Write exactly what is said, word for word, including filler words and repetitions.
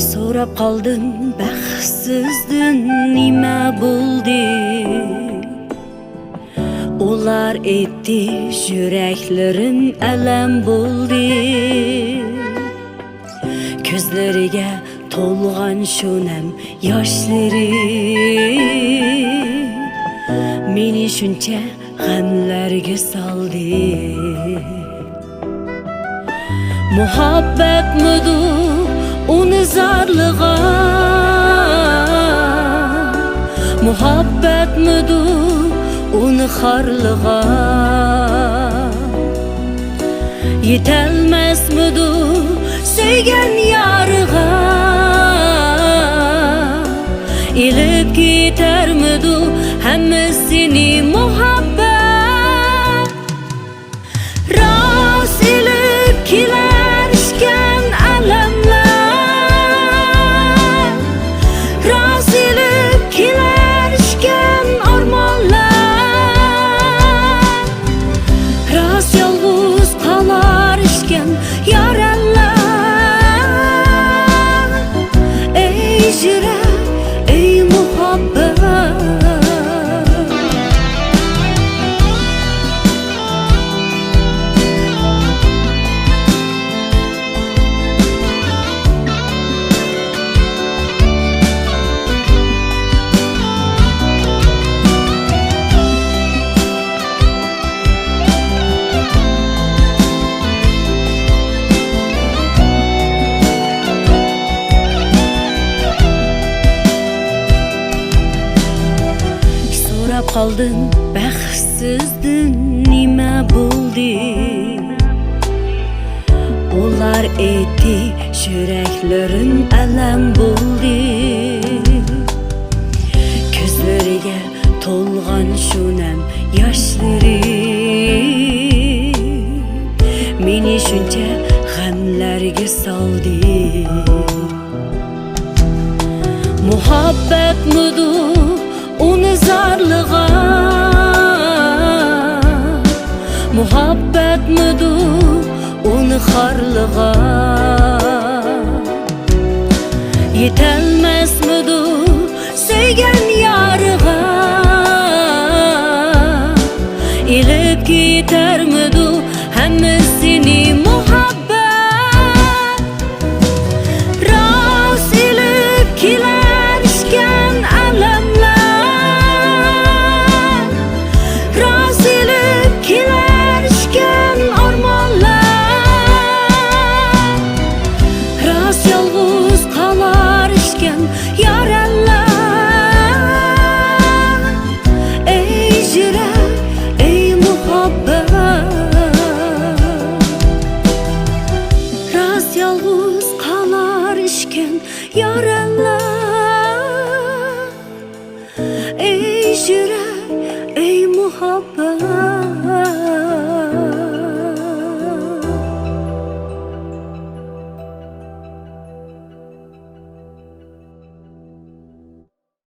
سوراپ قالدىم بەختسىزدىن نېمە بولدى؟ ئۇلار ئېيتتى، يۈرەكلىرىم ئەلەم بولدى. كۆزلىرىگە تولغان شۇ نەم ياشلىرى مېنى شۇنچە غەملەرگە سالدى. مۇھەببەتمىدۇ ئۇنى زارلىغان؟ مۇھەببەتمىدۇ ئۇنى خارلىغان؟ يېتەلمەسمىدۇ سۆيگەن يارىغا؟ ئېلىپ كېتەرمىدۇ ھەممىسىنى مۇھەببەت؟ راست ئېلىپ كېلەر ئىكەن ئەلەملەر، راست ئېلىپ كېلەر ئىكەن ئارمانلار، راست يالغۇز قالار ئىكەن يارەنلەر. ئەي يۈرەك، ئەي مۇھەببەت. سوراپ قالدىم بەختسىزدىن نېمە بولدى؟ ئۇلار ئېيتتى، يۈرەكلىرىم ئەلەم بولدى. كۆزلىرىگە تولغان شۇ نەم ياشلىرى مېنى شۇنچە غەملەرگە سالدى. مۇھەببەتمىدۇ ئۇنى زارلىغان؟ مۇھەببەتمىدۇ ئۇنى خارلىغان؟ يېتەلمەسمىدۇ سۆيگەن يارىغا؟ ئېلىپ كېتەرمىدۇ ھەممىسىنى مۇھەببەت؟ راست ئېلىپ كېلەر ئىكەن ئەلەملەر، راست ئېلىپ كېلەر ئىكەن ئارمانلار، راست يالغۇز قالار ئىكەن يارەنلەر. ئەي يۈرەك، ئەي مۇھەببەت، راست يالغۇز قالار ئىكەن يارەنلەر.